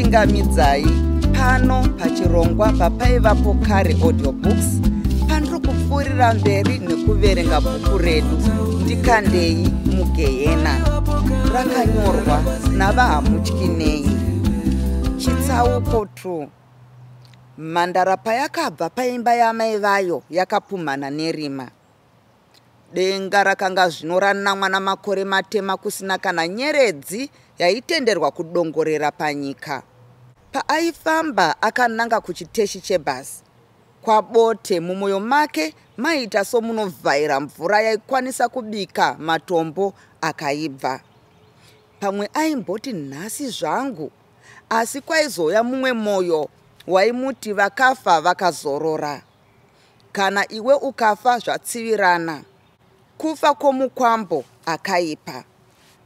Ndinokuchingamidzai pano pachirongwa papaivapo kare audiobooks pandiri kupfuurira mberi nekuverenga bhuku redu ndikandei mugehena rakanyorwa navahamutyinei chitsauko 2 mhandara payakabva paimba yaamai vayo yakapumhana nerima Denga rakanga zvino ranamwa namakore matema kusina kana nyeredzi yaitenderwa kudongorera panyika. Paaifamba akananga kuchiteshi chebhazi, kwaBote, mumoyo make maiita somunovhaira mvura yaikwanisa kubika matombo akaibva. Pamwe aimboti nhasi zvangu, asi kwaizouya mumwe moyo waimuti vakafa vakazorora. Kana iwe ukafa zvatsivirana. Kufa kwomukwambo akaipa.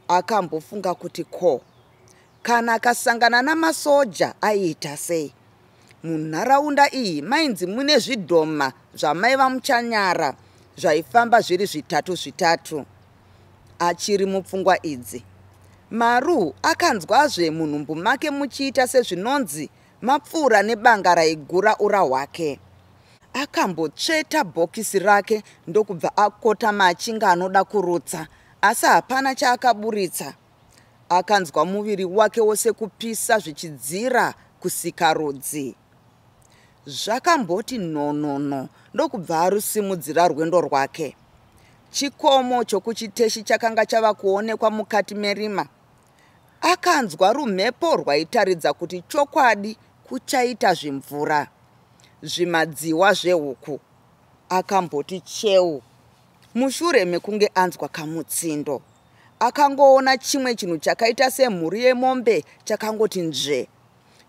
Akambofunga kuti ko kana akasangana namasoja aiita sei? Munharaunda iyi mainzi mune zvidhoma zvamai vaMuchanyara zvaifamba zviri zvitatu zvitatu. Achiri mupfungwa idzi, Maru akanzwazve munhumbu make muchiita sezvinonzi mapfuura nebanga raigura ura hwake. Akambotsveta bhokisi rake ndokubva akotama achinge anoda kurutsa asi hapana chaakaburitsa. Akanzwa muviri wake wose kupisa zvichidzira kusikarudzi. Zvakamboti nhonono ndokubva arusimudzira rwendo rwake. Chikomo chokuchiteshi chakanga chava kuonekwa mukati merima. Akanzwa rumhepo rwaitaridza kuti chokwadi kuchaita zvimvura. Zvimadziwa zvehuku. Akamboti cheu mushure mekunge anzwa kamutsindo. Akangoona chimwe chinhu chakaita semhuru yemombe chakangoti nzve.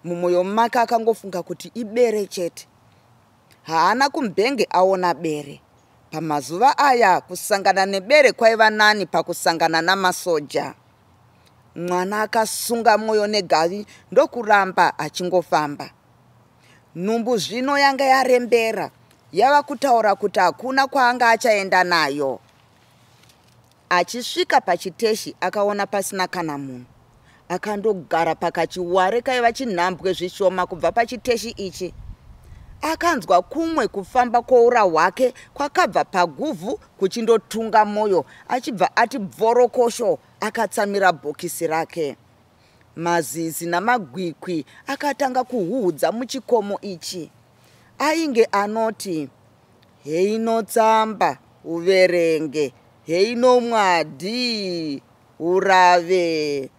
Mumwoyo make akangofunga kuti ibere chete. Haana kumbenge aona bere. Pamazuva aya kusangana nebere kwaiva nani pakusangana namasoja. Mwana akasunga mwoyo negavi ndokuramba achingofamba. Nhumbu zvino yanga yarembera yava kutaura kuti hakuna kwaanga achaenda nayo. Achisvika pachiteshi akaona pasina kana munhu. Akandogara pakachiware kaiva chinhambwe zvishoma kubva pachiteshi ichi. Akanzwa kumwe kufamba kwoura hwake kwakabva paguvhu kuchindotunga mwoyo achibva ati bvorokosho akatsamira bhokisi rake. Mazizi namagwikwi akatanga kuhuhudza muchikomo ichi. Ainge anoti, Heino tsamba uverenge, heino mwadhi urave.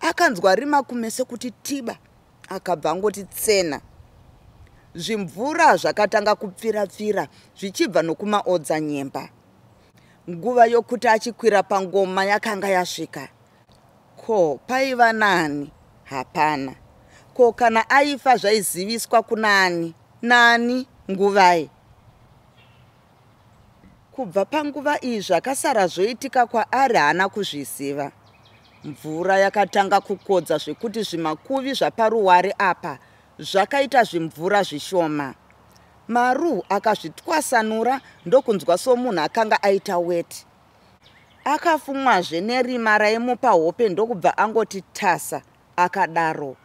Akanzwa rima kumeso kuti tiba, akabva angoti tsena. Zvimvura zvakatanga kupfira-pfira zvichibva nokumaodzanyemba. Nguva yokuti achikwira pangoma yakanga yasvika. Ko paiva naani? Hapana. Ko kana aifa zvaiziviswa kunaani? Naani? Nguvai? Kubva panguva iyi zvakasara zvoitika kwaari haana kuzviziva. Mvura yakatanga kukodza zvekuti zvimakuvi zvaparuware apa zvakaita zvimvura zvishoma. Maru akazvitwasanura ndokunzwa somunhu akanga aita weti. Akafumwazve nerima raimupa hope ndokubva angoti tasa akadaro.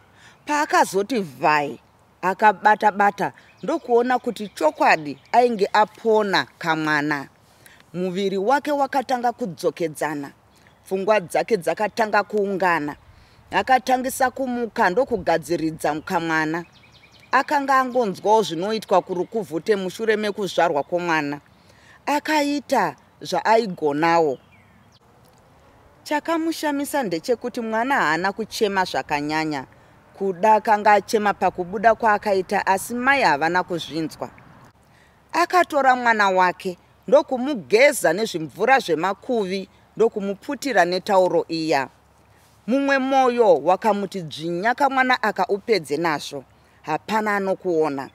Paakazoti vhai akabata bata ndokuona kuti chokwadi ainge apona kamwana. Muviri wake wakatanga kudzokedzana. Pfungwa dzake dzakatanga kuungana. Akatangisa kumuka ndokugadziridza mukamwana. Akanga angonzwawo zvinoitwa kurukuvhute mushure mekuzvarwa kwomwana. Akaita zvaaigonawo. Chakamushamisa ndechekuti mwana haana kuchema zvakanyanya. Kuda akanga achema pakubuda kwaakaita asi mai havana kuzvinzwa. Akatora mwana wake ndokumugeza nezvimvura zvemakuvi ndokumuputira netauro iya. Mumwe moyo wakamuti dzvinya kamwana aka upedze nazvo, hapana anokuona.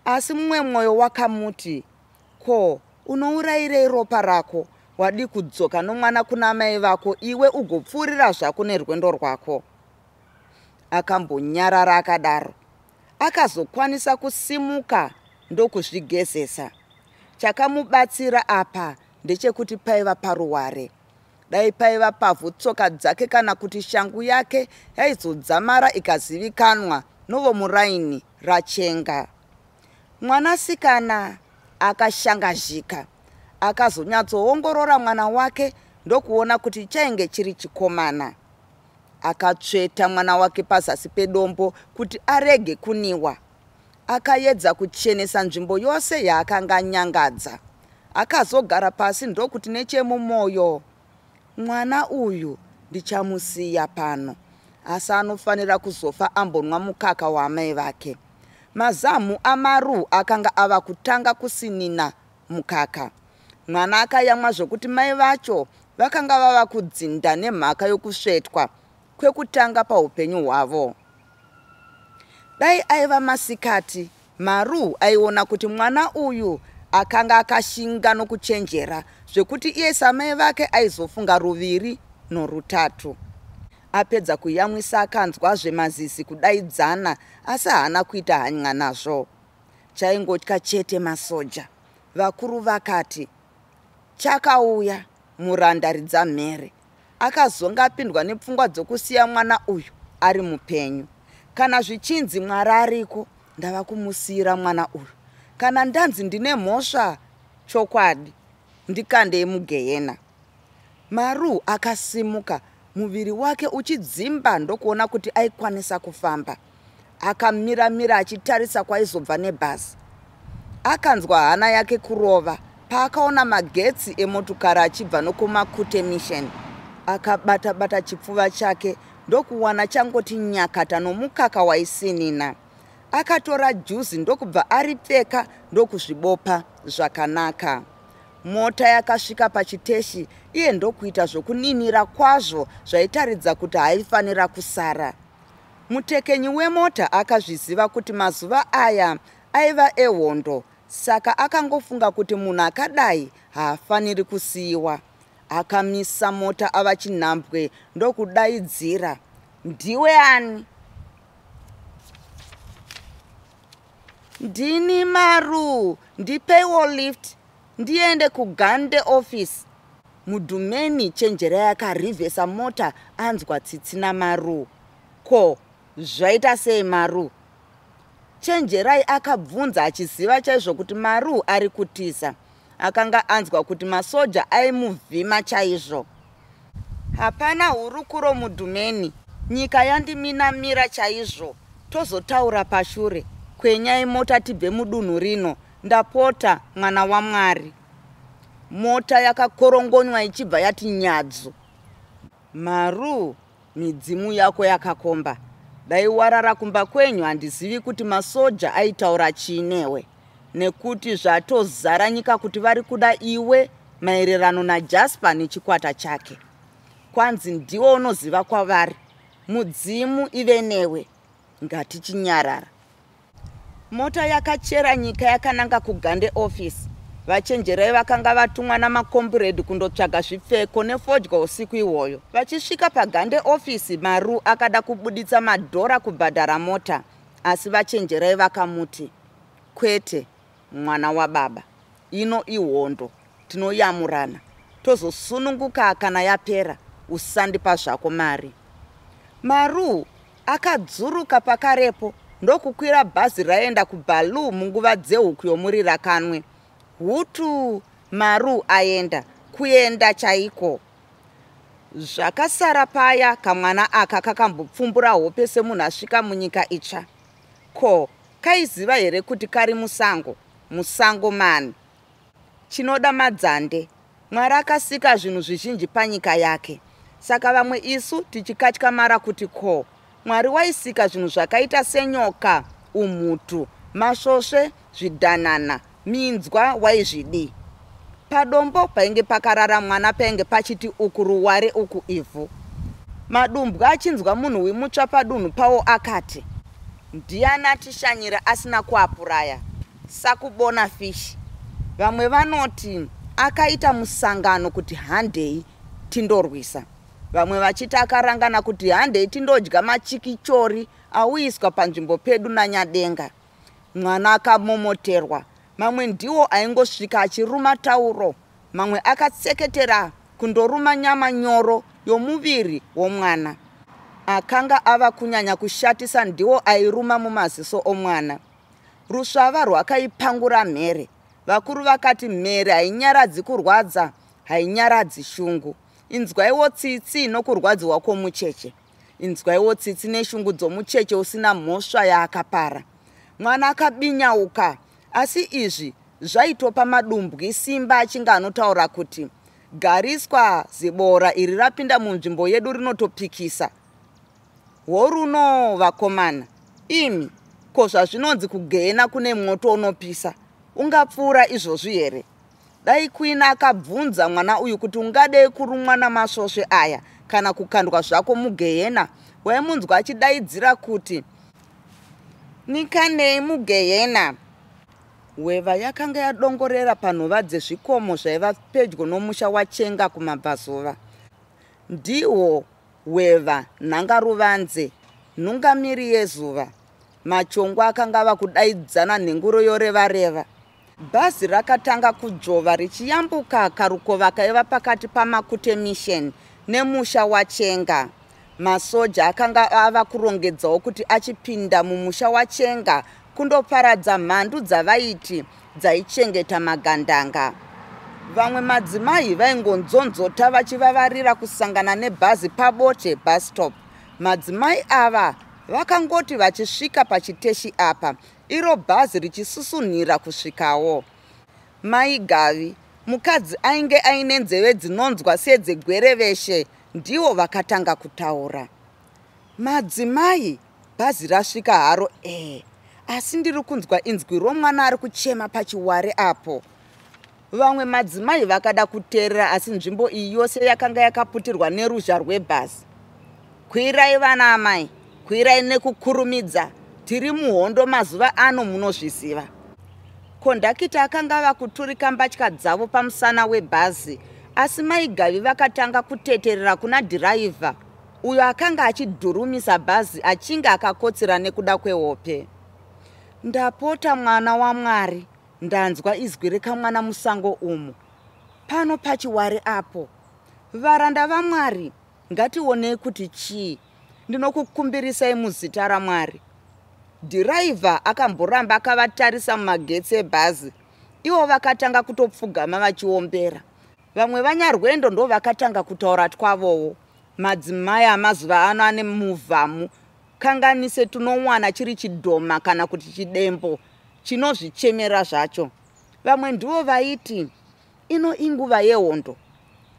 Asi mumwe mwoyo wakamuti ko unourayirei ropa rako, wadii kudzoka nomwana kuna mai vako iwe ugopfuurira zvako nerwendo rwako. Akambonyarara akadaro. Akazokwanisa kusimuka ndokuzvigezesa. Chakamubatsira apa ndechekuti paiva paruware. Dai paiva pavhu tsoka dzake kana kuti shangu yake yaizodzamara ikazivikanwa novomuraini raChenga. Mwanasikana akashangazhika. Akazonyatsoongorora mwana wake ndokuona kuti chainge chiri chikomana. Akatsveta mwana wake pazasi pedombo kuti arege kuniwa. Akaedza kuchenesa nzvimbo yose yaakanga anyangadza. Akazogara pasi ndokuti nechemumoyo, Mwana uyu ndichamusiya pano asi anofanira kuzofa ambonwa mukaka waamai vake. Mazamu aMaruu akanga ava kutanga kusinina mukaka. Mwana akayamwa zvokuti mai vacho vakanga vava kudzinda nemhaka yokusvetwa kwekutanga paupenyu hwavo. Dai aiva masikati, Maru aiona kuti mwana uyu akanga akashinga nokuchenjera zvekuti iye samai vake aizofunga ruviri norutatu. Apedza kuyamwisa akanzwazve mazizi kudaidzana asi haana kuita hanyn'a nazvo. Chaingotya chete masoja. Vakuru vakati, Chakauya, muranda ridza mhere. Akazonga apindwa nepfungwa dzokusiya mwana uyu ari mupenyu. Kana zvichinzi Mwari ariko, ndava kumusiira mwana uyu. Kana ndanzi ndine mhosva chokwadi, ndikandei mugehena. Maru akasimuka, muviri wake uchidzimba ndokuona kuti aikwanisa kufamba. Akamira-mira achitarisa kwaizobva nebhazi. Akanzwa hana yake kurova paakaona magetsi emotokari achibva nokuMakute Mission. Akabata-bata chipfuva chake ndokuwana changoti nyakata nomukaka waisinina. Akatora juzi ndokubva aripfeka ndokuzvibopa zvakanaka. Mota yakasvika pachiteshi iye ndokuita zvokuninira kwazvo zvaitaridza kuti haaifanira kusara. Mutekenyi wemota akazviziva kuti mazuva aya aiva ehondo saka akangofunga kuti munhu akadai haafaniri kusiiwa. Akamisa mota ava chinhambwe ndokudaidzira, Ndiwe ani? Ndini Maru, ndipeiwo lift ndiende kuGande office. Mudhumeni Chenjerai akarhivhesa mota anzwa tsitsi naMaru. Ko, zvaita sei Maru? Chenjerai akabvunza achiziva chaizvo kuti Maru ari kutiza. Akanga anzwa kuti masoja aimuvhima chaizvo. Hapana hurukuro Mudhumeni, nyika yandiminamira chaizvo. Tozotaura pashure. Kwenyai mota tibve mudunhu rino, ndapota mwana waMwari. Mota yakakorongonywa ichibva yati nyadzu. Maru, midzimu yako yakakomba. Dai warara kumba kwenyu handizivi kuti masoja aitaura chii newe. Nekuti zvatozara nyika kuti vari kuda iwe maererano naJasper nechikwata chake. Kwanzi ndiwe unoziva kwavari. Mudzimu ive newe. Ngatichinyarara. Mota yakachera nyika yakananga kuGande office. VaChenjerai vakanga vatumwa namakomburedhi kundotsvaga zvipfeko nefodya usiku ihwoyo. Vachisvika paGande office, Maru akada kubuditsa madhora kubhadhara mota asi VaChenjerai vakamuti, Kwete, mwana wababa. Ino ihondo, tinoyamurana. Tozosununguka kana yapera, usandipa zvako mari. Maru Akadzuruka pakarepo ndokukwira bhazi raienda kuBaloo munguva dzehuku yomurirakanwe. Hutu! Maru aenda. Kuenda chaiko. Zvakasara paya kamwana aka kakambopfumbura hope semunhu asvika munyika itsva. Ko, kaiziva here kuti kari musango? Musango mani? Chinoda madzande. Mwari akasika zvinhu zvizhinji panyika yake. Saka vamwe isu tichikatyamara kuti ko Mwari waisika zvinhu zvakaita senyoka, umhutu, masvosve, zvidhanana, minzwa waizvidii? Padombo painge pakarara mwana painge pachiti uku ruware uku ivhu. Madumbwa achinzwa munhuwi mutsva padunhu pawo akati. Ndiani atishanyira asina kuapuraya? Sakubona fish. Vamwe vanoti akaita musangano kuti handei tindorwisa. Vamwe vachiti akarangana kuti handei tindodya machikichori auyiswa panzvimbo pedu naNyadenga. Mwana akamomoterwa. Mamwe ndiwo aingosvika achiruma tauro. Mamwe akatseketera kundoruma nyama nyoro yomuviri womwana. Akanga ava kunyanya kushatisa ndiwo airuma mumaziso omwana. Rusvava rwakaipangura mhere. Vakuru vakati mhere hainyaradzi kurwadza, hainyaradzi shungu. Inzwaiwo tsitsi nokurwadziwa kwomucheche. Inzwaiwo tsitsi neshungu dzomucheche usina mhosva yaakapara. Mwana akabinyauka, asi izvi zvaitopa madumbwi simba achinge anotaura kuti gariswa ziboora iri rapinda munzvimbo yedu rinotopikisa. Horuno vakomana, imi, ko zvazvinonzi kugehena kune mwoto unopisa, ungapfuura izvozvi here? Dai kuina akabvunza mwana uyu kuti ungadei kurumwa namasvosve aya kana kukandwa zvako mugehena, waimunzwa achidaidzira kuti nikanei mugehena. Hweva yakanga yadongorera panhova dzezvikomo zvaiva pedyo nomusha waChenga kumabvazuva. Ndihwo hweva nhangaruvanze, nhungamiri yezuva. Machongwe akanga ava kudaidzana nhenguro yoreva reva. Bhazi rakatanga kudzvova richiyambuka karukova kaiva pakati paMakute Mission nemusha waChenga. Masoja akanga ava kurongedzawo kuti achipinda mumusha waChenga kundoparadza mhandu dzavaiti dzaichengeta magandanga. Vamwe madzimai vaingonzonzota vachivavarira kusangana nebhazi paBote bus stop. Madzimai ava vakangoti vachisvika pachiteshi apa, iro bhazi richisusunhira kusvikawo. Mai Gavi, mukadzi ainge aine nzeve dzinonzwa sedzegwereveshe ndivo vakatanga kutaura. Madzimai, bhazi rasvika haro ee, asi ndiri kunzwa inzwi romwana ari kuchema pachiware apo. Vamwe madzimai vakada kuteerera asi nzvimbo iyi yose yakanga yakaputirwa neruzha rwebhazi. Kwirai vana amai, kwirai nekukurumidza, tiri muhondo mazuva ano munozviziva. Kondakita akanga ava kuturika mbatya dzavo pamusana webhazi asi mai Gavi vakatanga kuteterera kuna dhiraivha uyo akanga achidhurumisa bhazi achinge akakotsira nekuda kwehope. Ndapota mwana waMwari, ndanzwa izwi rekamwana musango umu. Pano pachiware apo. Varanda vaMwari, ngationei kuti chii. Ndinokukumbirisai muzita raMwari. Dhiraivha akamboramba akavatarisa mumagetsi ebhazi. Ivo vakatanga kutopfugama vachiombera. Vamwe vanyarwendo ndovakatanga kutaura twavowo. Madzimai amazuva ano ane muvhamu kanganise tunowana chiri chidhoma kana kuti chidembo chinozvichemera zvacho. Vamwe ndivo vaiti ino inguva yehondo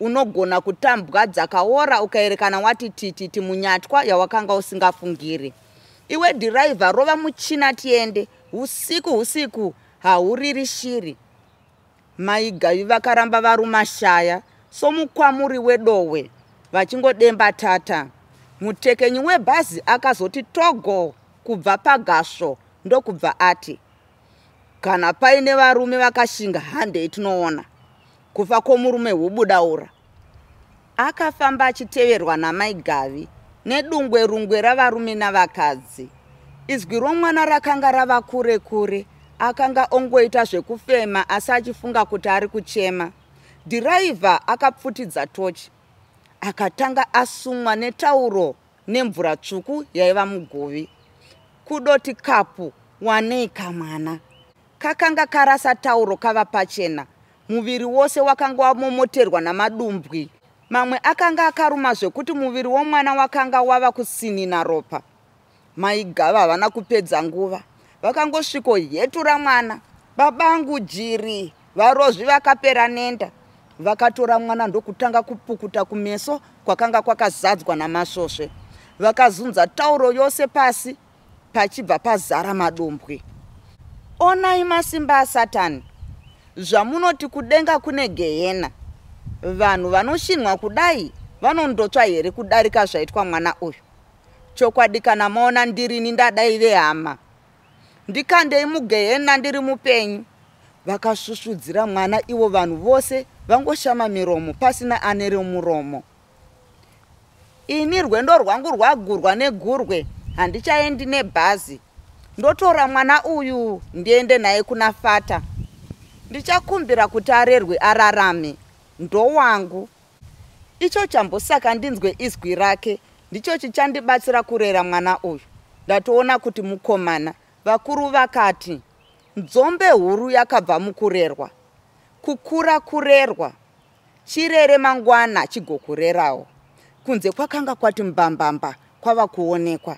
unogona kutambwa dzakaora ukaerekana wati tititi munyatwa yawakanga usingafungiri. Iwe dhiraivha rova muchina tiende, husiku husiku hahuriri shiri. Mai Gavi vakaramba varuma shaya somukwamuri wedohwe vachingodemba tata. Mutekenyi webhazi akazoti togo kubva pagasvo ndokubva ati, Kana paine varume vakashinga handei tinoona. Kufa kwomurume hubuda ura. Akafamba achiteverwa namai Gavi nedungwe rungwe ravarume navakadzi. Izwi romwana rakanga rava kure kure, akanga ongoita zvekufema asi achifunga kuti ari kuchema. Dhiraivha akapfutidza tochi. Akatanga asumwa netauro nemvura tsvuku yaiva muguvi. Kudoti kapu wanei kamwana. Kakanga karasa tauro kava pachena. Muviri wose wakanga wamomoterwa namadumbwi. Mamwe akanga akaruma zvekuti muviri womwana wakanga wava kusinina ropa. Mai Gava havana kupedza nguva. Vakangosvikohetura mwana. Babangu Jiri, varozvi vakapera nenda. Vakatora mwana ndokutanga kupukuta kumeso kwakanga kwakazadzwa namasvosve. Vakazunza tauro yose pasi pachibva pazara madumbwi. Onai masimba aSatani. Zvamunoti kudenga kune gehena. Vanhu vanoshinhwa kudai vanondotsva here kudarika zvaitwa mwana uyu? Chokwadi kana maona ndirini ndadai vehama. Ndikandei mugehena ndiri mupenyu. Vakasvusvudzira mwana ivo vanhu vose vangoshama miromo pasina ane remuromo. Ini rwendo rwangu rwagurwa negurwe handichaendi nebhazi. Ndotora mwana uyu ndiende naye kuna Fata. Ndichakumbira kuti arerwe ararame. Ndowangu. Icho chambosaka ndinzwe izwi rake Ndicho chichandibatsira kurera mwana uyu. Ndatoona kuti mukomana. Vakuru vakati, Nzombe huru yakabva mukurerwa. Kukura kurerwa. Chirere mangwana chigokurerawo. Kunze kwakanga kwati mbambamba kwava kuonekwa.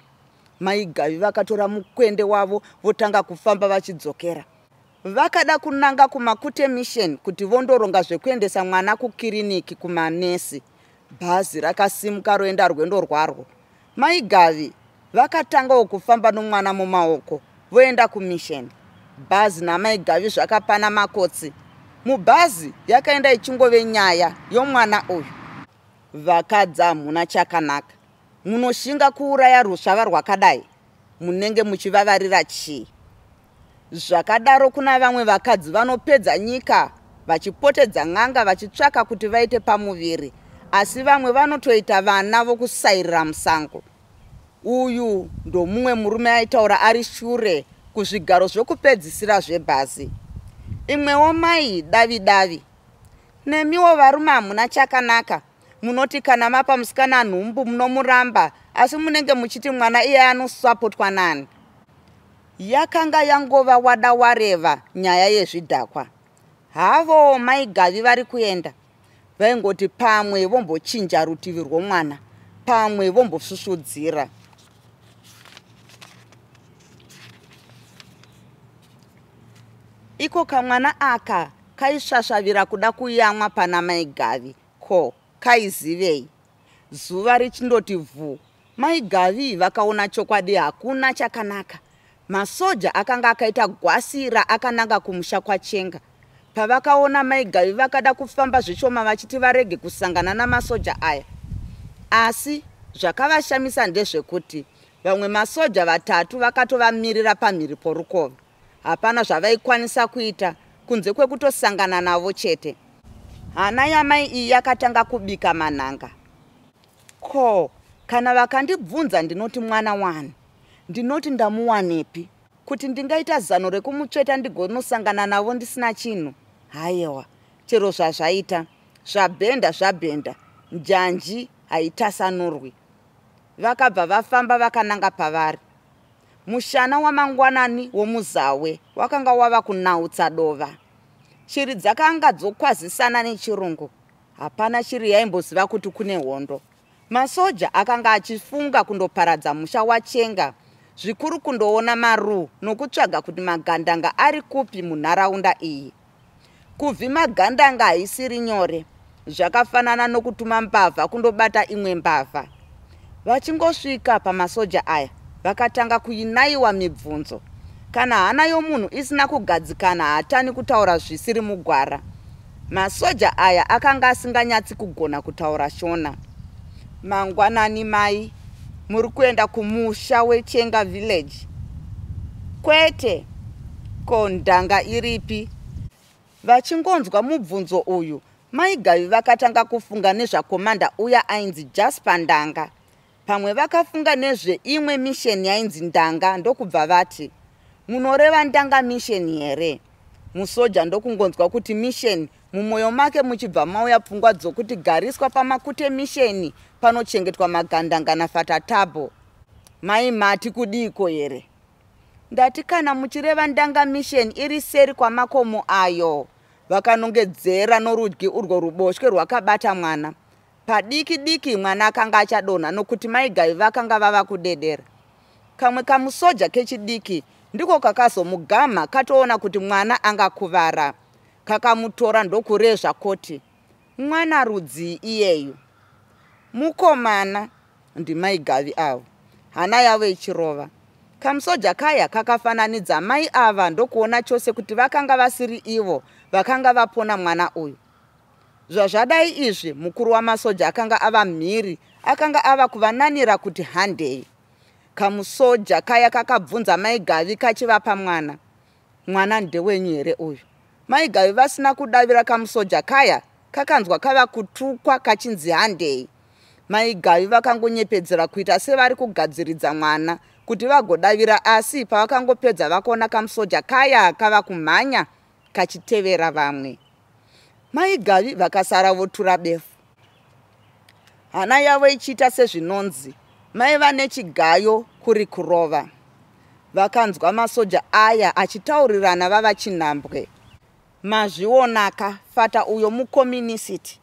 Mai Gavi vakatora mukwende wavo votanga kufamba vachidzokera. Vakada kunanga kuMakute Mission kuti vondoronga zvekuendesa mwana kukiriniki kumanesi. Bhazi rakasimuka roenda rwendo rwarwo. Mai Gavi vakatangawo kufamba nomwana mumaoko voenda kumission. Bhazi namai Gavi zvakapana makotsi. Mubhazi yakaenda ichingove nyaya yomwana uyu. Vakadzi hamuna chakanaka. Munoshinga kuuraya rusvava rwakadai? Munenge muchivavarira chii? Zvakadaro kuna vamwe vakadzi vanopedza nyika vachipotedza n'anga vachitsvaka kuti vaite pamuviri asi vamwe vanotoita vana vokusairira musango. Uyu ndomumwe murume aitaura ari shure kuzvigaro zvokupedzisira zvebhazi. Imwewo mai davi davi. Nemiwo varume hamuna chakanaka. Munoti kana mapa musikana nhumbu munomuramba asi munenge muchiti mwana iye anosapotwa nani? Yakanga yangova wada wareva nyaya yezvidhakwa. Havo mai Gavi vari kuenda. Vaingoti pamwe vombochinja rutivi rwomwana, pamwe vombosvusvudzira. Iko kamwana aka kaisvasvavira kuda kuyamwa pana mai Gavi ko kaizivei? Zuva richindoti vhu, mai Gavi vakaona chokwadi hakuna chakanaka. Masoja akanga akaita gwasira akananga kumusha kwaChenga. Pavakaona mai Gavi vakada kufamba zvishoma vachiti varege kusangana namasoja aya. Asi zvakavashamisa ndezvekuti vamwe masoja vatatu vakatovamirira pamhiri porukova. Hapana zvavaikwanisa kuita kunze kwekutosangana navo chete. Hana yamai iyi yakatanga kubika manhanga. Ko, kana vakandibvunza ndinoti mwana wani? Ndinoti ndamuwanepi? Kuti ndingaita zano rekumutsveta ndigonosangana navo ndisina chinhu? Hayewa, chero zvazvaita, zvabhenda zvabhenda, njanji haitasanurwi. Vakabva vafamba vakananga pavari. Mushana wamangwanani womuzawe wakanga wava kunautsa dova. Shiri dzakanga dzokwazisana nechirungu. Hapana shiri yaimboziva kuti kune hondo. Masoja akanga achifunga kundoparadza musha waChenga, zvikuru kundoona Maru nokutsvaga kuti magandanga ari kupi munharaunda iyi. Kuvhima gandanga haisiri nyore, zvakafanana nokutuma mbavha kundobata imwe mbavha. Vachingosvika pamasoja aya, vakatanga kuinaiwa mibvunzo. Kana hana yomunhu isina kugadzikana haatani kutaura zvisiri mugwara. Masoja aya akanga asinganyatsi kugona kutaura Shona. Mangwanani mai, muri kuenda kumusha weChenga village? Kwete. Ko ndanga iripi? Vachingonzwa mubvunzo uyu, mai Gavi vakatanga kufunga nezvakomanda uya ainzi Jasper Ndanga. Pamwe vakafunga nezveimwe mission yainzi Ndanga ndokubva vati, Munoreva Ndanga mission here? Musoja ndokungonzwa kuti mission, mumwoyo make muchibva mauya pfungwa dzokuti gariswa paMakute mission panochengetwa magandanga naFatatabho. Mai mati kudiiko here? Ndati kana muchireva Ndanga mission iri seri kwamakomo ayo. Vakanongedzera norudyi urwo ruboshwe rwakabata mwana. Padiki diki mwana akanga achadonha nokuti mai Gavi vakanga vava kudedera. Kamwe kamusoja kechidiki ndiko kakazomugamha katoona kuti mwana angakuvara. Kakamutora ndokurezva koti, Mwana rudzii iyeyu? Mukomana, ndimai Gavi avo, hana yavo ichirova. Kamusoja kaya kakafananidza mai ava ndokuona chose kuti vakanga vasiri ivo vakanga vapona mwana uyu. Zvazvadai izvi, mukuru wamasoja akanga ava mhiri akanga ava kuvananira kuti handei. Kamusoja kaya kakabvunza mai Gavi kachivapa mwana. Mwana ndewenyu here uyu? Mai Gavi vasina kudavira kamusoja kaya kakanzwa kava kutukwa kachinzi handei. Mai Gavi vakangonyepedzera kuita sevari kugadziridza mwana kuti vagodavira asi pavakangopedza vakaona kamusoja kaya kava kumhanya kachitevera vamwe. Mai Gavi vakasara votura befu. Hana yavo ichiita sezvinonzi Maiva nechigayo kuri kurova. Vakanzwa masoja aya achitaurirana vava chinhambwe. Mazvionaka, fata uyo mukominisiti.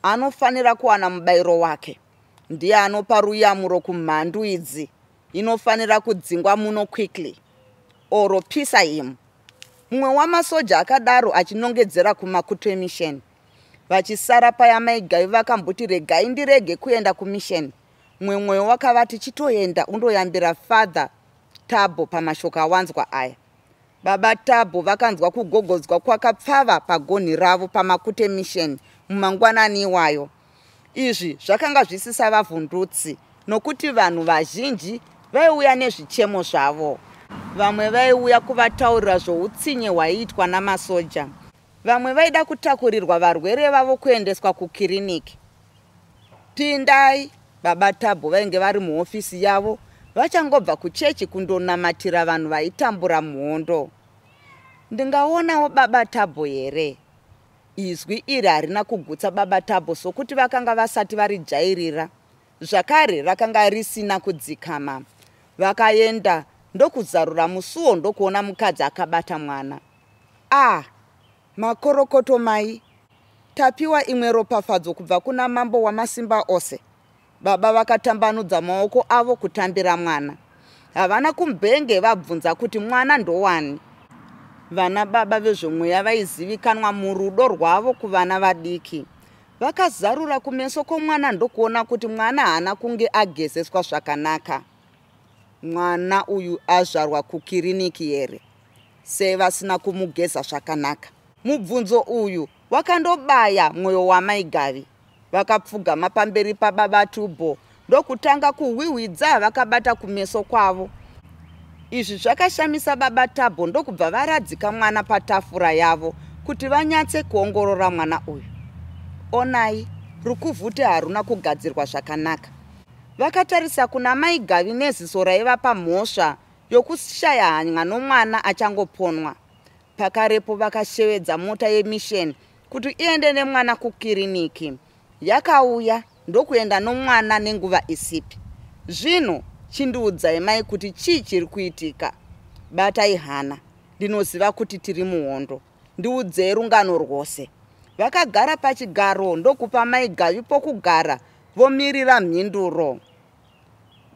Anofanira kuwana mubairo wake. Ndiye anopa ruyamuro kumhandu idzi. Inofanira kudzingwa muno quickly. Oro pisa him. Mumwe wamasoja akadaro achinongedzera kuMakutwe Mission. Vachisara paya Mai Gavi vakamboti regai ndirege kuenda kumission. Mumwe mwoyo wakavati chitoenda undoyambira Father Tabo pamashoko awanzwa aya. Baba Tabo vakanzwa kugogodzwa kwakapfava pagonhi ravo paMakute Mission mumangwanani iwayo. Izvi zvakanga zvisisavavhundutsi nokuti vanhu vazhinji vaiuya nezvichemo zvavo. Vamwe vaiuya kuvataurira zvoutsinye hwaiitwa namasoja. Vamwe vaida kutakurirwa varwere vavo kuendeswa kukiriniki. Pindai! Baba Tabo vainge vari muhofisi yavo vachangobva kuchechi kundonamatira vanhu vaitambura muhondo. Ndingaonawo baba Tabo here? Izwi iri harina kugutsa baba Tabo sokuti vakanga vasati varijairira. Zvakare rakanga risina kudzikama. Vakaenda ndokuzarura musuo ndokuona mukadzi akabata mwana. Ah! Makorokoto mai. Tapiwa imwe ropafadzo kubva kuna mambo wamasimba ose. Baba vakatambanudza maoko avo kutambira mwana. Havana kumbenge vabvunza kuti mwana ndowani. Vana baba vezvomweya vaizivikanwa murudo rwavo kuvana vadiki. Vakazarura kumeso kwomwana ndokuona kuti mwana haana kunge agezeswa zvakanaka. Mwana uyu azvarwa kukiriniki here? Sei vasina kumugeza zvakanaka? Mubvunzo uyu wakandobaya mwoyo wamai Gavi. Vakapfugama pamberi pababa Tubho ndokutanga kuhwihwidza vakabata kumeso kwavo. Izvi zvakashamisa baba Tabho ndokubva varadzika mwana patafura yavo kuti vanyatse kuongorora mwana uyu. Onai, rukuvhute haruna kugadzirwa zvakanaka. Vakatarisa kuna mai Gavi neziso raivapa mhosva yokushaya hanya nomwana achangoponwa. Pakarepo vakashevedza mota yemission kuti iende nemwana kukiriniki. Yakauya ndokuenda nomwana nenguva isipi. Zvino chindiudzai mai kuti chii chiri kuitika. Batai hana. Ndinoziva kuti tiri muhondo. Ndiudzei rungano rwose. Vakagara pachigaro ndokupa mai Gavi pokugara vomirira mhinduro.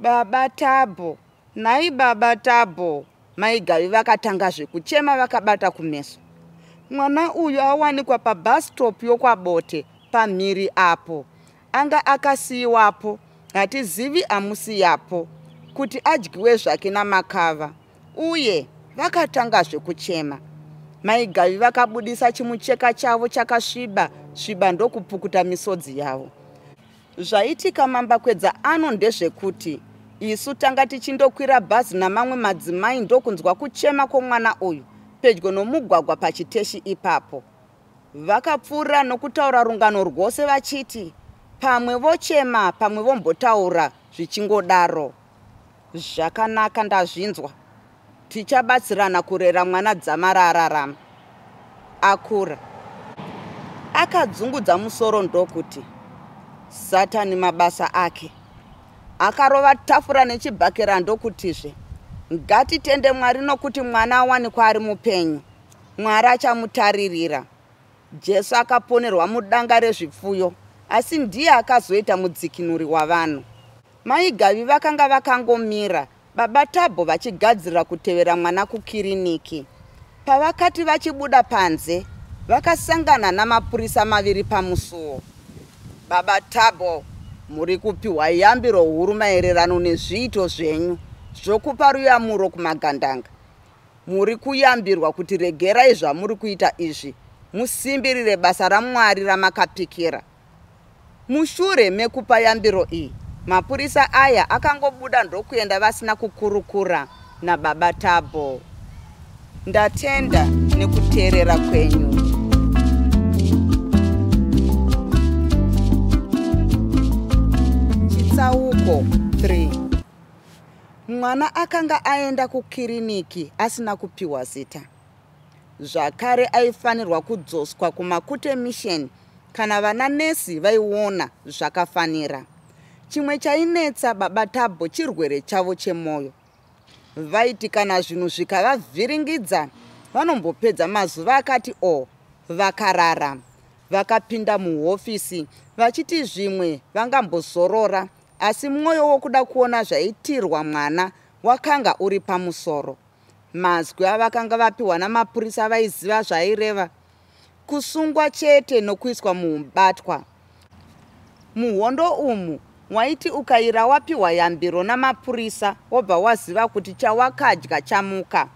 Baba Tabo, nhai baba Tabo, mai Gavi vakatangazve kuchema vakabata kumeso. Mwana uyu awanikwa pabus stop yokwaBote pamhiri apo. Anga akasiyiwapo, hatizivi amusiyapo kuti adyiwe zvake namakava. Uye vakatangazve kuchema. Mai Gavi vakabudisa chimucheka chavo chakasviba sviba ndokupukuta misodzi yavo. Zvaitika mambakwedza ano ndezvekuti isu tanga tichindokwira bhazi namamwe madzimai ndokunzwa kuchema kwomwana uyu pedyo nomugwagwa pachiteshi ipapo. Vakapfuurira nokutaura rungano rwose vachiti pamwe vochema pamwe vombotaura zvichingodaro. Zvakanaka ndazvinzwa. Tichabatsirana kurera mwana dzamara ararama. Akura. Akadzungudza musoro ndokuti, Satani mabasa ake. Akarova tafura nechibhakera ndokutizve, Ngatitende Mwari nokuti mwana awanikwa ari mupenyu. Mwari achamutaririra. Jesu akaponerwa mudanga rezvipfuyo asi ndiye akazoita mudzikinuri wavanhu. Mai Gavi vakanga vakangomira, baba Tabho vachigadzirira kutevera mwana kukiriniki. Pavakati vachibuda panze, vakasangana namapurisa maviri pamusuwo. Baba Tabho, muri kupihwa yambiro huru maererano nezviito zvenyu zvokupa ruyamuro kumagandanga. Muri kuyambirwa kuti regerai zvamuri kuita izvi musimbirire basa raMwari ramakapikira. Mushure mekupa yambiro iyi, mapurisa aya akangobuda ndokuenda vasina kukurukura nababa Tabo. Ndatenda nekuteerera kwenyu. Chitsauko 3 Mwana akanga aenda kukiriniki asina kupiwa zita. Zvakare aifanirwa kudzoswa kuMakute Mission kana vana nesi vaiona zvakafanira. Chimwe chainetsa baba Tabho chirwere chavo chemwoyo. Vaiti kana zvinhu zvikavavhiringidza vanombopedza mazuva akati o vakarara. Vakapinda muhofisi vachiti zvimwe vangambozorora asi mwoyo wokuda kuona zvaitirwa mwana wakanga uri pamusoro. Mazwi avakanga vapiwa namapurisa vaiziva zvaaireva. Kusungwa chete nokuiswa muubatwa. Muhondo umu waiti ukaira wapiwa yambiro namapurisa wobva waziva kuti chawakadya chamuka.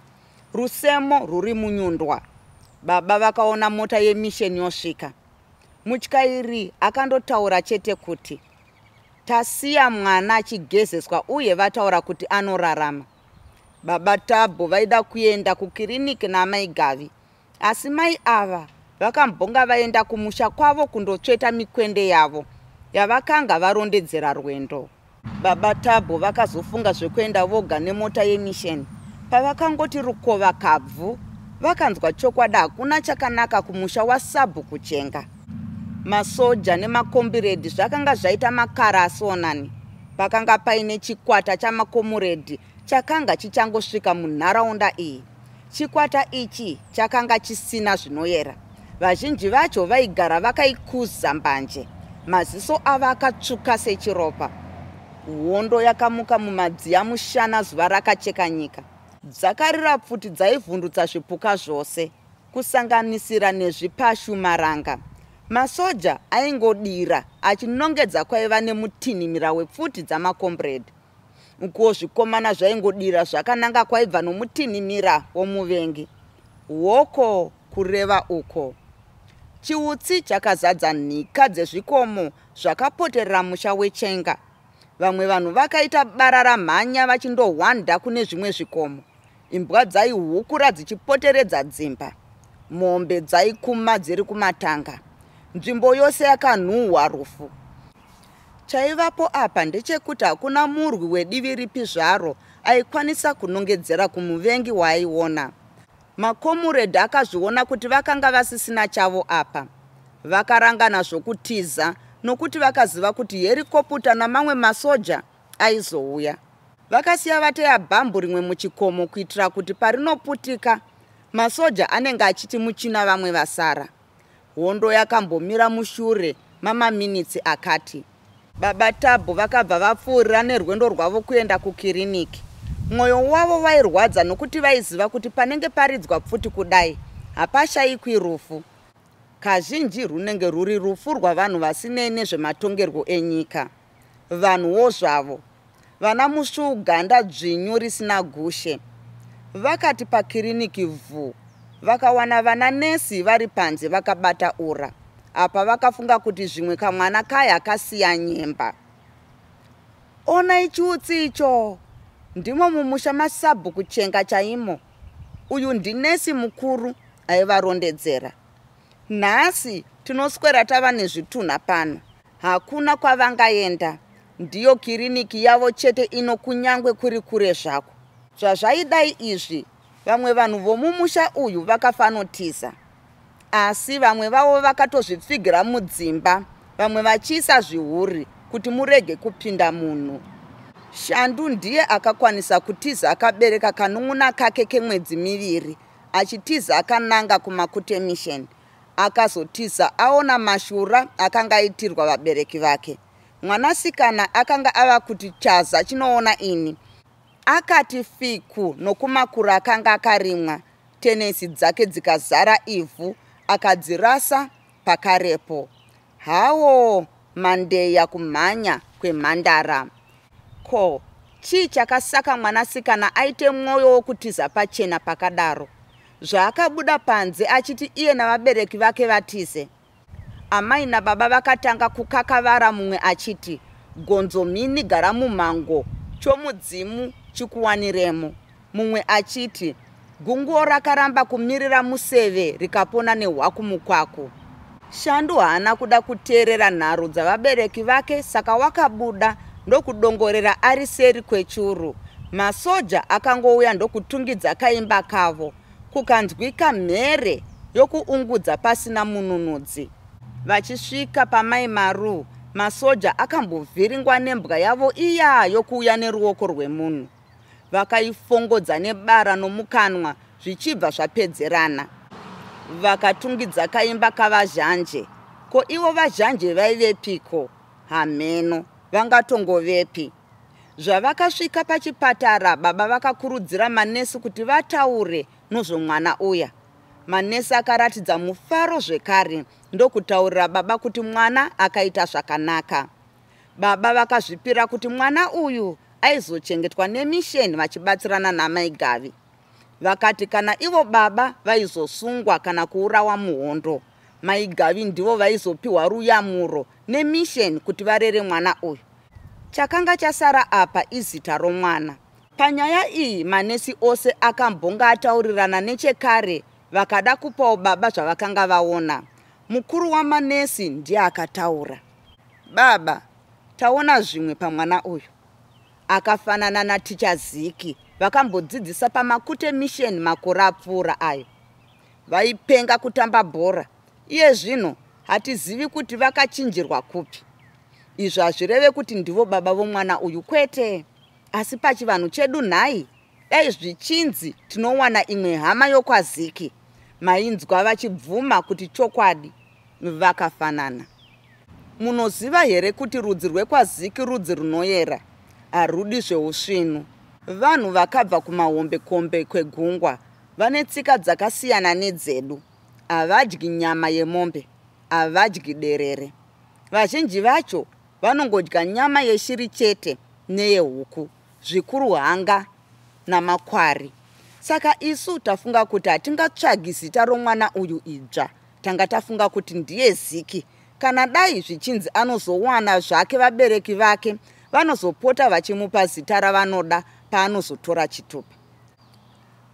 Rusemo rwuri munyundwa. Baba vakaona mota yemisheni yosvika. Mutyairi akandotaura chete kuti, Tasiya mwana achigezeswa uye vataura kuti anorarama. Baba Tabho vaida kuenda kukiriniki naamai Gavi asi mai ava vakambonga vaenda kumusha kwavo kundotsveta mikwende yavo yavakanga varondedzera rwendo. Baba Tabho vakazofunga zvekuenda voga nemota yemisheni. Pavakangoti rukova kabvu, vakanzwa chokwadi hakuna chakanaka kumusha wasabhuku Chenga. Masoja nemakombiredhi zvakanga zvaita makara asionani. Pakanga paine chikwata chamakomuredhi chakanga chichangosvika munharaunda iyi. Chikwata ichi chakanga chisina zvinoyera. Vazhinji vacho vaigara vakaikuza mbanje, maziso avo akatsvuka sechiropa. Hondo yakamuka mumadziya mushana zuva rakacheka nyika. Dzakarira pfuti dzaivhundutsa zvipuka zvose, kusanganisira nezvipashumaranga. Masoja aingodira achinongedza kwaiva nemutinhimira wepfuti dzamakomburedhi. Ukuwo zvikomana zvaingodira zvakananga kwaibva nomutinhimira womuvengi. Hoko kureva uko. Chiutsi chakazadza nhika dzezvikomo zvakapoterera musha weChenga. Vamwe vanhu vakaita bararamhanya vachindohwanda kune zvimwe zvikomo. Imbwa dzaihukura dzichipoteredza dzimba. Mombe dzaikuma dziri kumatanga. Nzvimbo yose yakanhuhwa rufu. Chaivapo apa ndechekuti hakuna murwi wedivi ripi zvaro aikwanisa kunongedzera kumuvengi waaiona. Makomuredhi akazviona kuti vakanga vasisina chavo apa. Vakarangana zvokutiza nokuti vakaziva kuti herikoputa namamwe masoja aizouya. Vakasiya vateya bhambu rimwe muchikomo kuitira kuti parinoputika masoja anenge achiti muchina vamwe vasara. Hondo yakambomira mushure mamaminitsi akati. Baba Tabhu vakabva vapfuurira nerwendo rwavo kuenda kukiriniki. Mwoyo wavo wairwadza nokuti vaiziva kuti panenge paridzwa pfuti kudai hapashaikwi rufu. Kazhinji rwunenge rwuri rufu rwavanhu vasinei nezvematongerwo enyika. Vanhuwo zvavo. Vana musvuuganda dzvinyu risina gushe. Vakati pakiriniki vhu, vakawana vana nesi vari panze vakabata ura. Apa vakafunga kuti zvimwe kamwana kaya kasiya nyemba. Onai chiutsi icho! Ndimo mumusha masabhuku Chenga chaimo. Uyu ndinesi mukuru aivarondedzera. Nhasi tinoswera tava nezvitunha pano. Hakuna kwavangaenda. Ndiyo kiriniki yavo chete ino kunyangwe kuri kure zvako. Zvazvaidai izvi, vamwe vanhu vomumusha uyu vakafanotiza. Asi vamwe vavo vakatozvipfigira mudzimba, vamwe vachiisa zvihuri kuti murege kupinda munhu. Shandu ndiye akakwanisa kutiza akabereka kanun'una kake kemwedzi miviri achitiza akananga kuMakute Mission. Akazotiza aona mashura akanga aitirwa vabereki vake. Mwanasikana akanga ava kuti chaza chinoona ini. Akati fiku nokumakura akanga akarimwa, tenesi dzake dzikazara ivhu akadzirasa pakarepo. Hawo mandeya kumhanya kwemhandara. Ko, chii chakasaka mwanasikana aite mwoyo wokutiza pachena pakadaro? Zvaakabuda panze achiti iye navabereki vake vatize. Amai nababa vakatanga kukakavara mumwe achiti, Gonzo mhini gara mumhango chomudzimu chikuwaniremo. Mumwe achiti, Gunguo rakaramba kumirira museve rikapona nehwakumukwaku. Shandu haana kuda kuteerera nharo dzavabereki vake saka wakabuda ndokudongorera ari seri kwechuru. Masoja akangouya ndokutungidza kaimba kavo. Kukanzwika mhere yokuungudza pasina mununudzi. Vachisvika pamai Maru, Masoja akambovhiringwa nembwa yavo iya yokuuya neruoko rwemunhu. Vakaifongodza nebara nomukanwa zvichibva zvapedzerana. Vakatungidza kaimba kaVaZhanje. Ko ivo VaZhanje vaivepiko? Hameno, vangatongovepi. Zvavakasvika pachipatara, baba vakakurudzira manesi kuti vataure nozvomwana uya. Manesi akaratidza mufaro zvekare ndokutaurira baba kuti mwana akaita zvakanaka. Baba vakazvipira kuti mwana uyu aizochengetwa nemisheni vachibatsirana namai Gavi. Vakati kana ivo baba vaizosungwa kana kuurawa muhondo, mai Gavi ndivo vaizopiwa ruyamuro nemisheni kuti varere mwana uyu. Chakanga chasara apa izita romwana. Panyaya iyi manesi ose akambonga ataurirana nechekare vakada kupawo baba zvavakanga vaona. Mukuru wamanesi ndiye akataura. Baba, taona zvimwe pamwana uyu. Akafanana naticha Ziki vakambodzidzisa paMakute Mission makore apfuura ayo. Vaipenga kutamba bhora. Iye zvino hatizivi kuti vakachinjirwa kupi. Izvi hazvireve kuti ndivo baba vomwana uyu kwete. Asi pachivanhu chedu nhai, dai zvichinzi tinowana imwe hama yokwaZiki, mainzwa vachibvuma kuti chokwadi vakafanana. Munoziva here kuti rudzi rwekwaZiki rudzi runoyera, harudi zveusvinu. Vanhu vakabva kumahombekombe kwegungwa, vane tsika dzakasiyana nedzedu. Havadyi nyama yemombe, havadyi derere. Vazhinji vacho vanongodya nyama yeshiri chete neyehuku, zvikuru hanga namakwari. Saka isu tafunga kuti hatingatsvagi zita romwana uyu idzva. Tanga tafunga kuti ndiye Ziki. Kana dai zvichinzi anozowana zvake vabereki vake vanozopota vachimupa zita ravanoda paanozotora chitupa.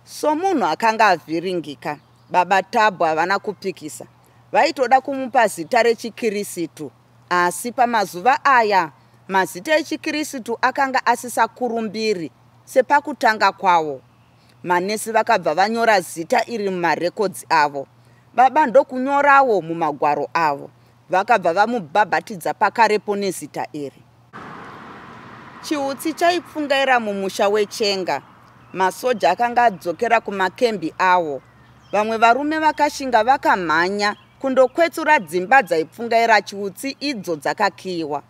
Somunhu akanga avhiringika, baba Tabhu havana kupikisa. Vaitoda kumupa zita rechiKirisitu asi pamazuva aya mazita echiKirisitu akanga asisakurumbiri sepakutanga kwawo. Manesi vakabva vanyora zita iri mumarekodzi avo. Baba ndokunyorawo mumagwaro avo. Vakabva vamubhabhatidza pakarepo nezita iri. Chiutsi chaipfungaira mumusha weChenga. Masoja akanga adzokera kumakembi awo. Vamwe varume vakashinga vakamhanya kundokwetsura dzimba dzaipfungaira chiutsi idzo dzakakiyiwa.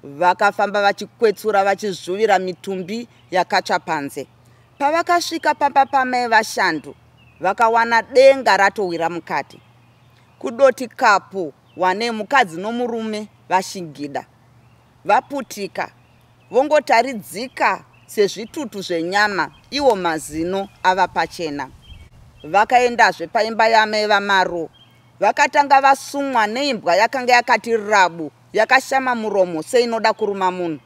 Vakafamba vachikwetsura vachizvuvira mitumbi yakatsva panze. Pavakasvika pamba pamai vaShandu vakawana denga ratowira mukati. Kudoti kapu wane mukadzi nomurume vashigida. Vaputika, vongotaridzika sezvitutu zvenyama iwo mazino ava pachena. Vakaendazve paimba yaamai vaMaru. Vakatanga vasumwa neimbwa yakanga yakati rabu yakashama muromo seinoda kuruma munhu.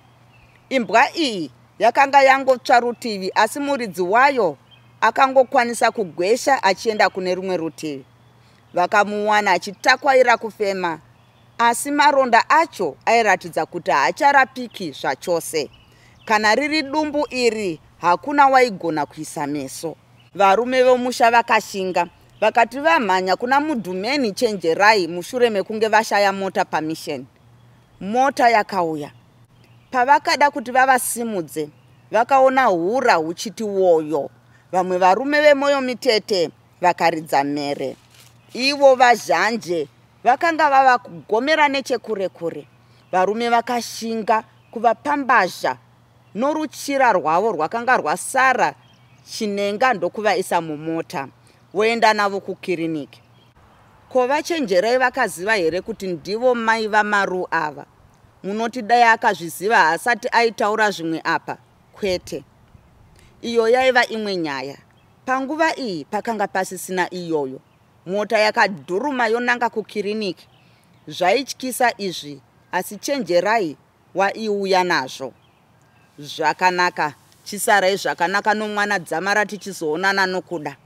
Imbwa iyi yakanga yangotsva rutivi asi muridzi wayo akangokwanisa kugwesha achienda kune rumwe rutivi. Vakamuwana achitakwaira kufema asi maronda acho airatidza kuti haacharapiki zvachose. Kana riri dumbu iri hakuna waigona kuisa meso. Varume vomusha vakashinga vakati vamhanya kuna Mudhumeni Chenjerai mushure mekunge vashaya mota pamisheni. Mota yakauya. Pavakada kuti vavasimudze vakaona hura huchiti woyo. Vamwe varume vemoyo mitete vakaridza mhere. Ivo vaZhanje vakanga vava kugomera nechekure kure. Varume vakashinga kuvapambazha noruchira rwavo rwakanga rwasara chinenga ndokuvaisa mumota voenda navo kukiriniki. Ko vaChenjerai vakaziva here kuti ndivo mai vaMaru ava? Munoti dai akazviziva haasati aitaura zvimwe apa? Kwete. Iyo yaiva imwe nyaya. Panguva iyi pakanga pasisina iyoyo. Mota yakadhuruma yonanga kukiriniki. Zvaityisa izvi asi Chenjerai waiuya nazvo. Zvakanaka, chisarai zvakanaka nomwana dzamara tichizoonana nokuda.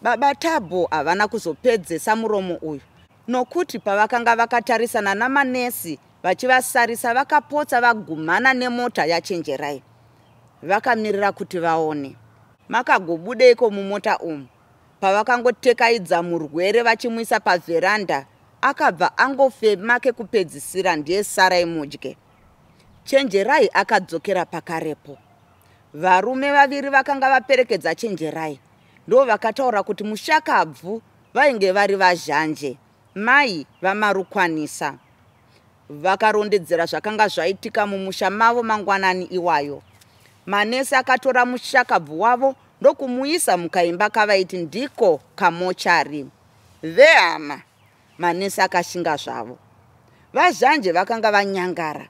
Baba Tabho havana kuzopedzesa muromo uyu nokuti pavakanga vakatarisana namanesi vachivasarisa vakapotsa vagumhana nemota yaChenjerai. Vakamirira kuti vaone. Makagobudeiko mumota umu? Pavakangotekaidza murwere vachimuisa pavheranda Akabva angofema kekupedzisira ndiye sarai mudye. Chenjerai akadzokera pakarepo. Varume vaviri vakanga vaperekedza Chenjerai ndo vakataura kuti mushakabvu vainge vari vaZhanje, mai vaMarukwanisa. Vakarondedzera zvakanga zvaitika mumusha mavo mangwanani iwayo. Manesi akatora mushakabvu wavo ndokumuisa mukaimba kavaiti ndiko kamochari. Vehama, manesi akashinga zvavo. VaZhanje vakanga vanyangara.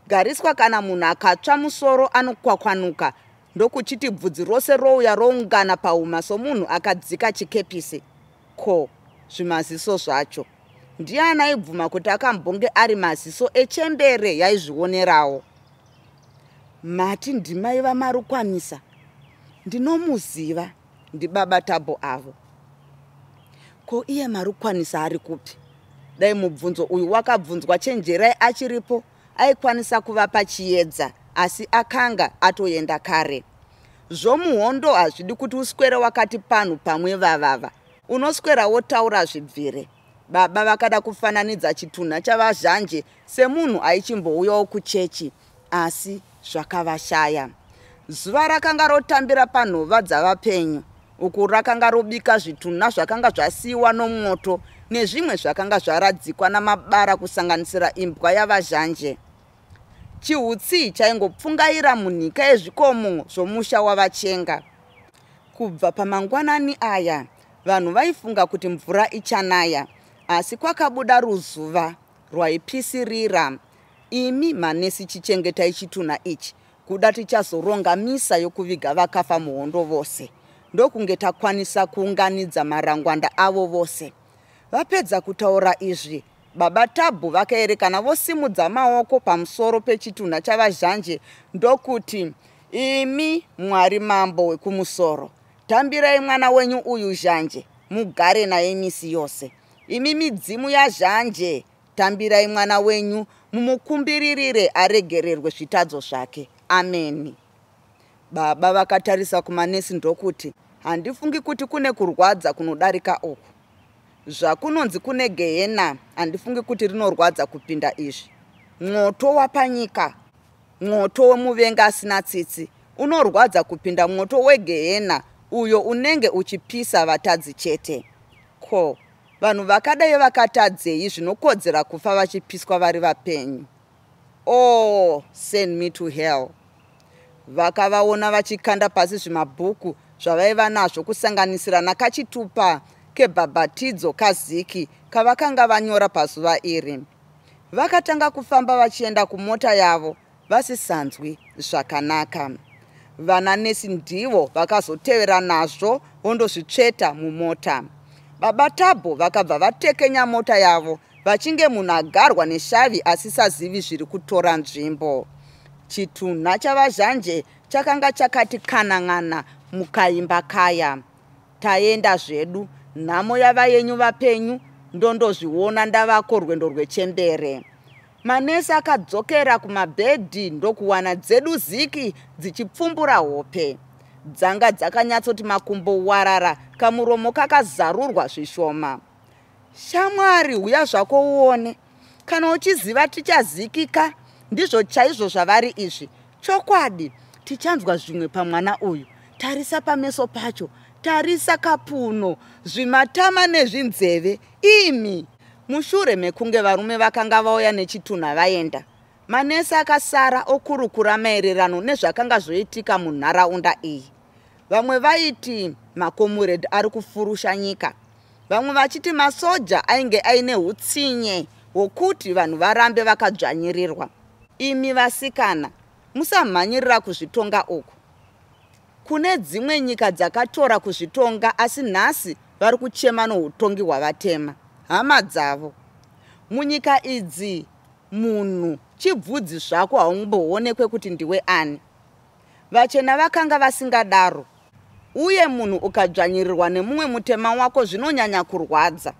Gariswa kana munhu akatsva musoro anokwakwanuka ndokuchiti bvudzi rose rouya roungana pahuma somunhu akadzika chikepisi. Ko, zvimaziso zvacho? Ndiani aibvuma kuti akambonge ari maziso echembere yaizvionerawo? Mati ndimai vaMarukwanisa? Ndinomuziva, ndibaba Tabho avo. Ko iye Marukwanisa ari kupi? Dai mubvunzo uyu wakabvunzwa Chenjerai achiripo aikwanisa kuvapa chiedza asi akanga atoenda kare. Zvomuhondo hazvidi kuti uswere wakati panhu pamwe vavava. Unoswera wotaura zvibvire. Baba vakada kufananidza chitunha chaVaZhanje semunhu aichimbouyawo kuchechi asi zvakavashaya. Zuva rakanga rotambira panhova dzavapenyu uku rakanga robika zvitunha zvakanga zvasiyiwa nomwoto nezvimwe zvakanga zvaradzikwa namabara kusanganisira imbwa yaVaZhanje. Chihutsi chaingopfungaira munhika yezvikomo zvomusha waVaChenga. Kubva pamangwanani aya vanhu vaifunga kuti mvura ichanaya asi kwakabuda ruzuva rwaipisirira. Imi manesi chichengetai chitunha ichi kuda tichazoronga misa yokuviga vakafa muhondo vose ndokunge takwanisa kuunganidza marangwanda avo vose. Vapedza kutaura izvi, baba Tabhu vakaerekana vosimudza maoko pamusoro pechitunha chaVaZhanje ndokuti, Imi Mwari Mambo wekumusoro, tambirai mwana wenyu uyu Zhanje mugare naye misi yose. Imi midzimu yaZhanje, tambirai mwana wenyu mumukumbiririre aregererwe zvitadzo zvake. Ameni. Baba vakatarisa kumanesi ndokuti, Handifungi kuti kune kurwadza kunodarika uku. Zvakunonzi kune gehena handifungi kuti rinorwadza kupinda izvi. Mwoto wapanyika, mwoto wemuvengi asina tsitsi, unorwadza kupinda mwoto wegehena uyo unenge uchipisa vatadzi chete. Ko, vanhu vakadai vakatadzei zvinokodzera kufa vachipiswa vari vapenyu? Oh, send me to hell. Vakavaona vachikanda pasi zvimabhuku zvavaiva nazvo kusanganisira nakachitupa kebhabhatidzo kaZiki kavakanga vanyora pazuva iri. Vakatanga kufamba vachienda kumota yavo vasisanzwi zvakanaka. Vana nesi ndivo vakazotevera nazvo vondozvitsveta mumota. Baba Tabho vakabva vatekenya mota yavo vachinge munhu agarwa neshavi asisazivi zviri kutora nzvimbo. Chitunha chaVaZhanje chakanga chakati kanan'ana mukaimba kaya. Taenda zvedu, nhamo yava yenyu vapenyu, ndondozviona ndavako rwendo rwechembere. Manesi akadzokera kumabhedhi ndokuwana dzedu ziki dzichipfumbura hope. Dzanga dzakanyatsoti makumbo warara, kamuromo kakazarurwa zvishoma. Shamwari huya zvako uone. Kana uchiziva tichazikika ndizvo chaizvo zvavari izvi. Chokwadi tichanzwa zvimwe pamwana uyu. Tarisa pameso pacho, tarisa kapuno, zvimatama nezvinzeve. Imi! Mushure mekunge varume vakanga vauya nechitunha vaenda, manesi akasara okurukura maererano nezvakanga zvoitika munharaunda iyi. Vamwe vaiti makomuredhi ari kufurusha nyika, vamwe vachiti masoja ainge aine hutsinye hwokuti vanhu varambe vakadzvanyirirwa. Imi vasikana, musamhanyirira kuzvitonga uku. Kune dzimwe nyika dzakatora kuzvitonga asi nhasi vari kuchema nohutongi hwavatema, hama dzavo. Munyika idzi munhu chibvudzi zvako haumboonekwe kuti ndiwe ani. Vachena vakanga vasingadaro uye munhu ukadzvanyirirwa nemumwe mutema wako zvinonyanya kurwadza.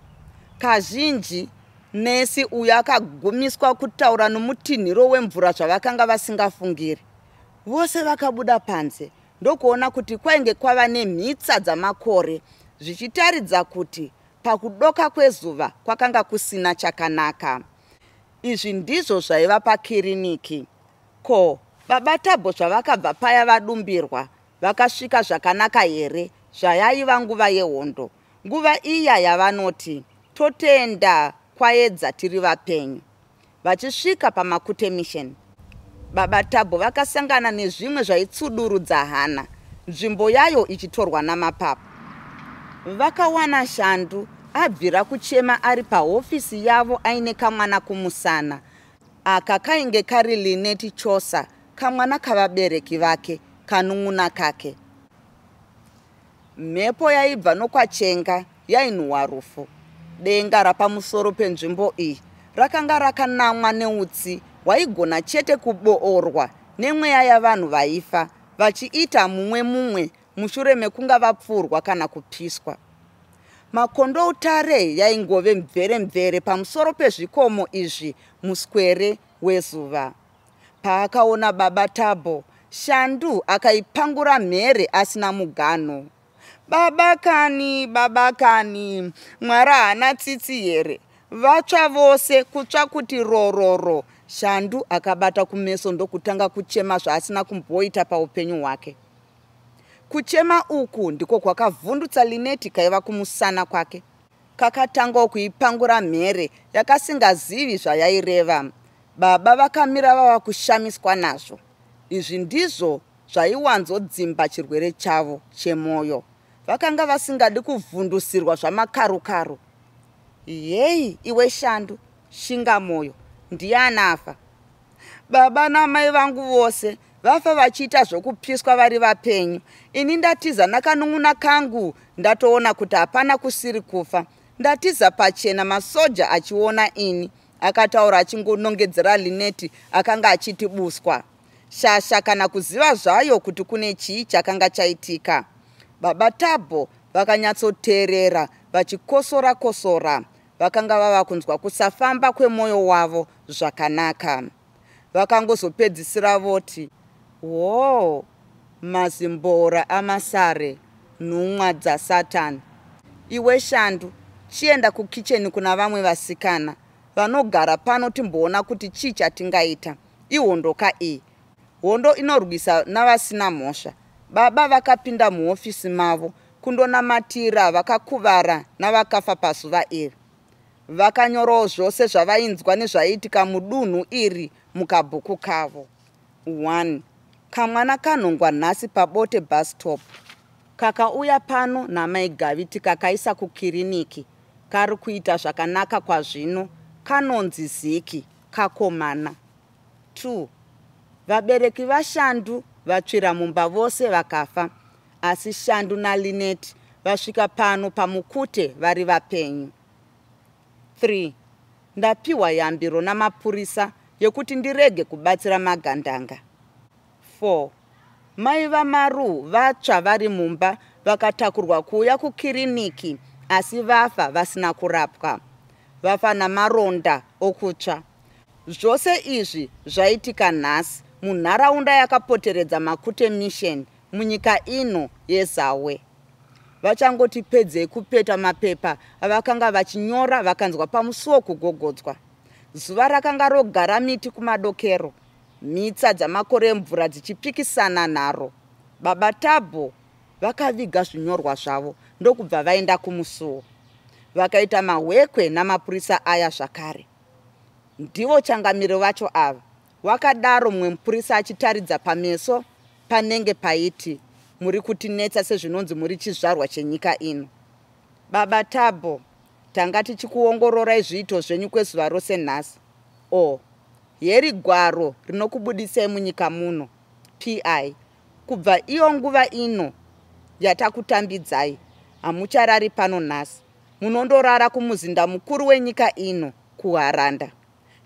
Kazhinji nesi uyu akagumiswa kutaura nomutinhiro wemvura zvavakanga vasingafungiri. Vose vakabuda panze ndokuona kuti kwainge kwava nemhitsa dzamakore zvichitaridza kuti Pakudoka kwezuva kwakanga kusina chakanaka. Izvi ndizvo zvaiva pakiriniki. Ko, baba Tabho zvavakabva paya vadumbirwa, vakasvika zvakanaka here zvayaiva nguva yehondo? Nguva iya yavanoti, Totenda kwaedza tiri vapenyu. Vachisvika paMakute Mission, baba Tabho vakasangana nezvimwe zvaitsudurudza hana, nzvimbo yayo ichitorwa namapapu. Vakawana Shandu abvira kuchema ari pahofisi yavo aine kamwana kumusana. Aka kainge kari Lineti Chosa, kamwana kavabereki vake, kanun'una kake. Mhepo yaibva nokwaChenga yainhuwa rufu. Denga rapamusoro penzvimbo iyi rakanga rakanamwa neutsi hwaigona chete kuboorwa nemweya yavanhu vaifa vachiita mumwe mumwe mushure mekunga vapfurwa kana kupiswa. Makondoutare yaingove mvere mvere pamusoro pezvikomo izvi muswere wezuva. Paakaona baba Thabo, Shandu akaipangura mhere asina muganho. Baba kani, baba kani, Mwari haana tsitsi here? Vatsva vose, kutsva kuti rororo. Shandu akabata kumeso ndokutanga kuchema zvaasina kumboita paupenyu hwake. Kuchema uku ndiko kwakavhundutsa Lineti kaiva kumusana kwake. Kakatangawo kuipangura mhere yakasingazivi zvayaireva. Baba vakamira vava kushamiswa nazvo. Izvi ndizvo zvaiwanzodzimba chirwere chavo chemoyo. Vakanga vasingadi kuvhundusirwa zvamakarukaru. Heyi iwe Shandu, shinga moyo. Ndiani afa? Baba namai vangu vose vafa vachiita zvokupiswa vari vapenyu. Ini ndatiza nakanun'una kangu ndatoona kuti hapana kusiri kufa. Ndatiza pachena masoja achiona ini, akataura achingonongedzera Lineti akanga achiti buswa. Shasha kana kuziva zvayo kuti kune chii chakanga chaitika. Baba Tabho vakanyatsoteerera vachikosora kosora. Vakanga vava kunzwa kusafamba kwemwoyo wavo zvakanaka. Vakangozopedzisira voti, Hoo, mazimboora amasare, nhumwa dzaSatan. Iwe Shandu, chienda kukicheni kuna vamwe vasikana vanogara pano timboona kuti chii chatingaita. Ihondo ka iyi? Hondo inorwisa navasina mhosva. Baba vakapinda muhofisi mavo kundonamatira vakakuvara navakafa pazuva iri. Vakanyorawo zvose zvavainzwa nezvaiitika mudunhu iri mukabhuku kavo. 1 kamwana kanhongwa nhasi paBote bus stop. Kakauya pano namai Gavi tikakaisa kukiriniki. Kari kuita zvakanaka kwazvino. Kanonzi Ziki, kakomana. 2 vabereki vaShandu vatsvira mumba vose vakafa asi Shandu naLineti vasvika pano paMukute vari vapenyu. 3 ndapihwa yambiro namapurisa yekuti ndirege kubatsira magandanga. 4 mai vaMaru vatsva vari mumba vakatakurwa kuuya kukiriniki asi vafa vasina kurapwa. Vafa namaronda okutsva. Zvose izvi zvaitika nhasi munharaunda yakapoteredza Makute Mission munyika ino yeZawe. Vachangoti pedzei kupeta mapepa avakanga vachinyora vakanzwa pamusuo kugogodzwa. Zuva rakanga rogara miti kumadokero, mhitsa dzamakore emvura dzichipikisana naro. Baba Tabho vakaviga zvinyorwa zvavo ndokubva vaenda kumusuo. Vakaita mahwekwe namapurisa aya zvakare. Ndivo changamire vacho ava, wakadaro mumwe mupurisa achitaridza pameso panenge paiti muri kutinetsa sezvinonzi muri chizvarwa chenyika ino. Baba Tabho, tanga tichikuongororai zviito zvenyu kwezuva rose nhasi. O, heri gwaro rinokubudisai munyika muno. PI, Kubva iyo nguva ino yatakutambidzai, hamucharari pano nhasi. Munondorara kumuzinda mukuru wenyika ino, kuHaranda.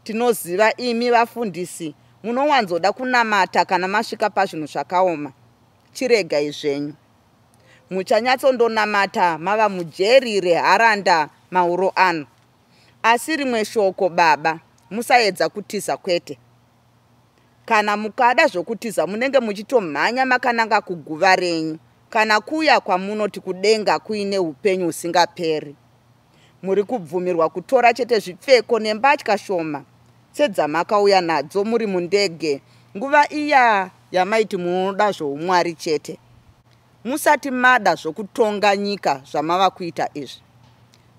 Tinoziva imi vafundisi munowanzoda kunamata kana masvika pazvinhu zvakaoma. Chiregai zvenyu. Muchanyatsondonamata mava mujeri reHaranda mauro ano. Asi rimwe shoko baba, musaedza kutiza kwete. Kana mukada zvokutiza munenge muchitomhanya makananga kuguva renyu kana kuya kwamunoti kudenga kuine upenyu husingaperi. Muri kubvumirwa kutora chete zvipfeko nembatya shoma sedzamakauya nadzo muri mundege nguva iya yamaiti munoda zvoumwari chete. Musati mada zvokutonga nyika zvamava kuita izvi.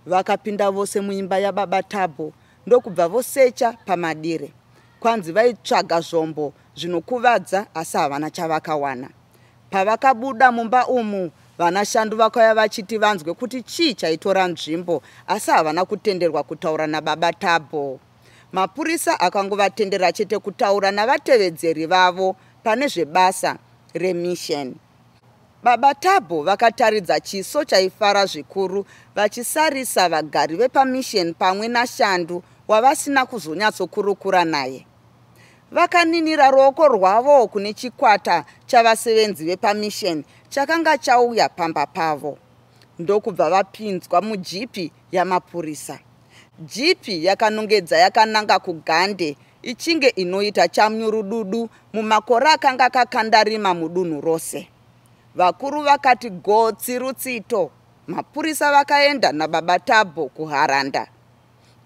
Vakapinda vose muimba yababa Tabho ndokubva vosecha pamadire. Kwanzi vaitsvaga zvombo zvinokuvadza asi havana chavakawana. Pavakabuda mumba umu, vana Shandu vakauya vachiti vanzwe kuti chii chaitora nzvimbo asi havana kutenderwa kutaura nababa Tabho. Mapurisa akangovatendera chete kutaura navatevedzeri vavo pane zvebasa remission. Baba Tabho vakataridza chiso chaifara zvikuru vachisarisa vagari vepaMission pamwe naShandu wavasina kuzonyatsokurukura naye. Vakaninira ruoko rwavo kune chikwata chavasevenzi vepaMission chakanga chauya pamba pavo. Ndokubva vapinzwa mujipi yamapurisa. Jipi yakanongedza yakananga kuGande ichinge inoita chamnyurududu mumakore akanga akakanda rima mudunhu rose. Vakuru vakati gotsi rutsito, mapurisa vakaenda nababa Tabho kuHaranda.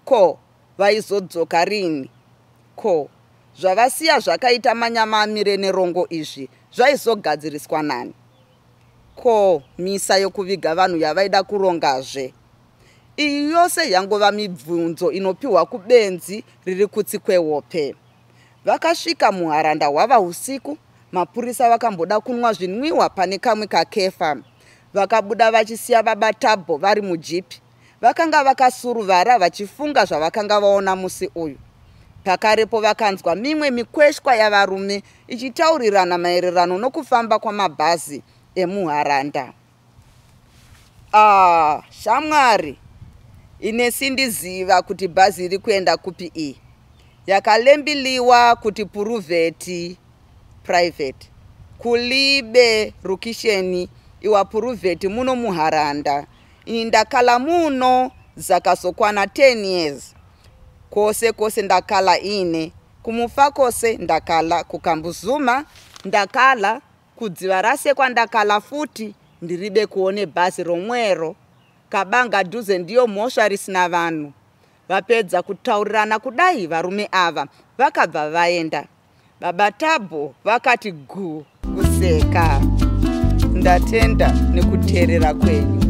Ko, vaizodzoka rini? Ko, zvavasiya zvakaita manyama amire nerongo izvi zvaizogadziriswa nani? Ko, misa yokuviga vanhu yavaida kurongazve? Iyi yose yangova mibvunzo inopiwa kubenzi riri kutsi kwehope. Vakasvika muHaranda hwava usiku, mapurisa vakamboda kunwa zvinwiwa pane kamwe kakefa. Vakabuda vachisiya baba Tabho vari mujipi. Vakanga vakasuruvara vachifunga zvavakanga vaona musi uyu. Pakarepo vakanzwa mimwe mikweshwa yavarume ichitaurirana maererano nokufamba kwamabhazi emuHaranda. Ah, shamwari, ine sindiziva kuti bhazi iri kuenda kupi iyi. Yakalembiliwa kuti puruvheti, private. Kulibe rukisheni iwa puruvheti muno muHaranda. Ini ndakala muno zakazokwana 10 years. Kose kose ndakala ine, kuMufakose ndakala, kuKambuzuma ndakala, kudziva rasekwa ndakala futi ndiribe kuone bhazi romwero. Kabanga dhuze ndiyo mhosva risina vanhu. Vapedza kutaurirana kudai varume ava vakabva vaenda. Baba Tabho vakati gu kuseka. Ndatenda nekuteerera kwenyu.